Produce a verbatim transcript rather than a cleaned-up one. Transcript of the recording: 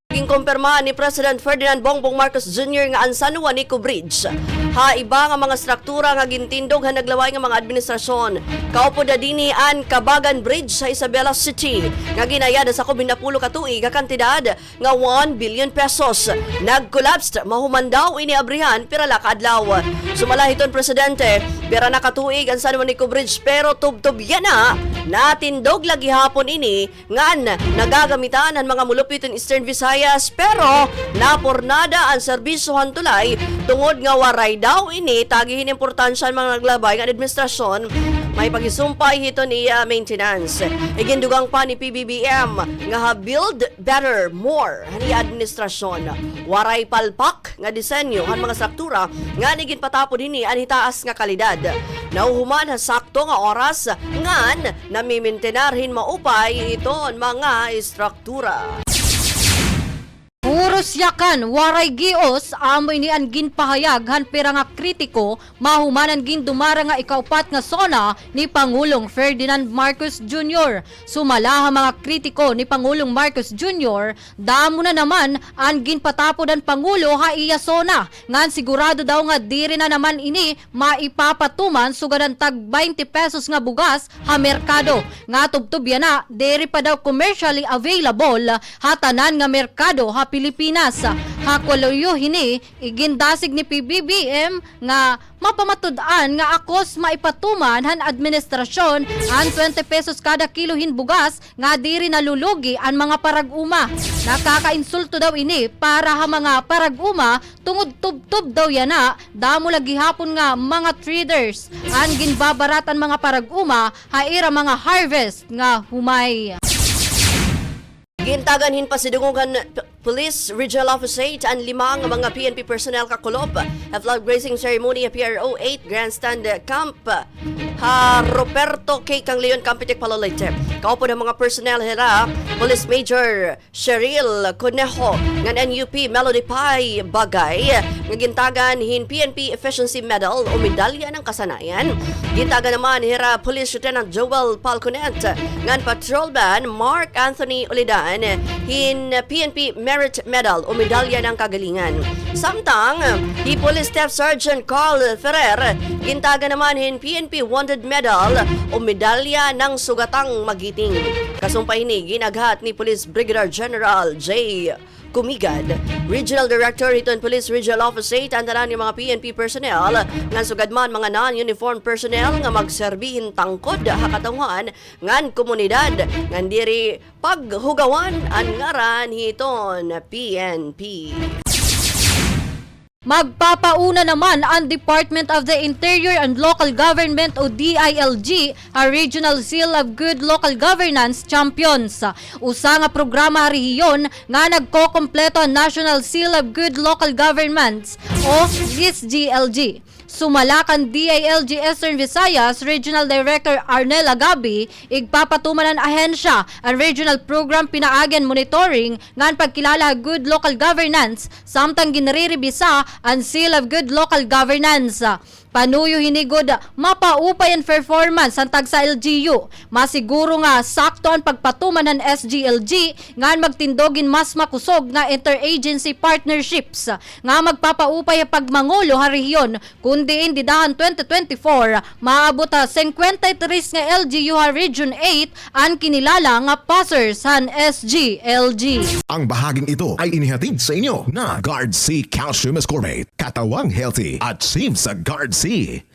Ginkumpirma ni President Ferdinand Bongbong Marcos Junior nga an San Juanico Bridge ha iba nga mga struktura nga gintindog han naglabay nga mga administrasyon. Kaupod na dinhi an Cabagan Bridge sa Isabela City nga ginayad ha sakob hin napulo ka tuig ha kantidad nga one billion pesos. Nag-collapse, mahuman daw ini abrihan pira la ka adlaw. Sumala hiton presidente, pira na ka tuig an San Juanico Bridge pero tubtob yana natindog la gihapon ini ngan nagagamitan han mga mulupyo hiton Eastern Visayas, pero napurnada an serbisyo han tulay tungod nga waray daw ini tagi hin importansya han mga naglabay nga administrasyon mahipagsumpay hiton iya maintenance. Igindugang pa ni P B B M nga ha Build Better More han iya administrasyon, waray palpak nga disenyo han mga struktura ngan iginpatapod hini an hitaas nga kalidad. Nahuhuman ha sakto nga oras ngan namimintenar hin maupay iton mga estruktura. Puro siyakan, waray gios, amo ini an ginpahayag han pira nga kritiko mahuman an gindumara nga ikaupat nga SONA ni Pangulong Ferdinand Marcos Junior. Sumala ha mga kritiko ni Pangulong Marcos Junior, damo na naman an ginpatapod han Pangulo ha iya SONA, ngan sigurado daw nga diri na naman ini maipapatuman sugad han tag baynte pesos nga bugas ha merkado, nga tubtob yana diri pa daw commercially available ha tanan nga merkado ha Pilipinas. Ha kuluyo hini, igindasig ni P B B M nga mapamatud-an nga akos maipatuman han administrasyon an twenty pesos kada kilo hin bugas nga diri nalulugi an mga parag-uma. Nakakainsulto daw ini para ha mga parag-uma tungod tubtob daw yana damo la gihapon nga mga traders an ginbabarat an mga parag-uma ha ira mga harvest nga humay. Gintagan hin pasidungog han P-, Police Regional Office eight an lima nga mga P N P personnel kakulop ha flag raising ceremony ha P R O eight Grandstand Camp ha Ruperto K. Canglion, Campeche, Palo, Leyte. Kaupod han mga personnel hira Police Major Cheryl Conejo ngan N U P Melody Pai Bagay nga gintagan hin P N P Efficiency Medal o Medalya ng Kasanayan. Gintagan naman hira Police Lieutenant Joel Falconet ngan Patrolman Mark Anthony Ulidan hin P N P Merit Medal o Medalya ng Kagalingan. Samtang hi Police Staff Sergeant Carl Ferrer gintagan naman hin P N P Wounded Medal o Medalya ng Sugatang Magiting. Kasumpay hini, ginaghat ni Police Brigadier General J. Kumigad, Regional Director hiton Police Regional Office eight, an tanan nga mga P N P personnel ngan sugad man mga non-uniform personnel nga magserbi hin tangkod ha katawhan ngan komunidad ngan diri paghugawan an ngaran hiton P N P. Magpapauna naman an Department of the Interior and Local Government o D I L G ha Regional Seal of Good Local Governance Champions, usa nga programa ha rehiyon nga nagkokompleto han National Seal of Good Local Governments o S G L G. Sumala kan D I L G Eastern Visayas Regional Director Arnel Agabi, igpapatuman han ahensya an regional program pinaagi han monitoring ngan pagkilala ha good local governance, samtang ginrerebisa an Seal of Good Local Governance. Panuyo hini gud mapaupay an performance han tagsa L G U. Masiguro nga sakto an pagpatuman han S G L G ngan magtindog hin mas makusog nga interagency partnerships nga magpapaupay ha pagmangulo ha rehiyon, kun diin dida han twenty twenty-four maabot ha singkwenta y tres nga L G U ha Region eight an kinilala nga passers han S G L G. Ang bahaging ito ay inihatid sa inyo ng Guard C Calcium Ascorbate. Katawang healthy, achieve sa Guard C.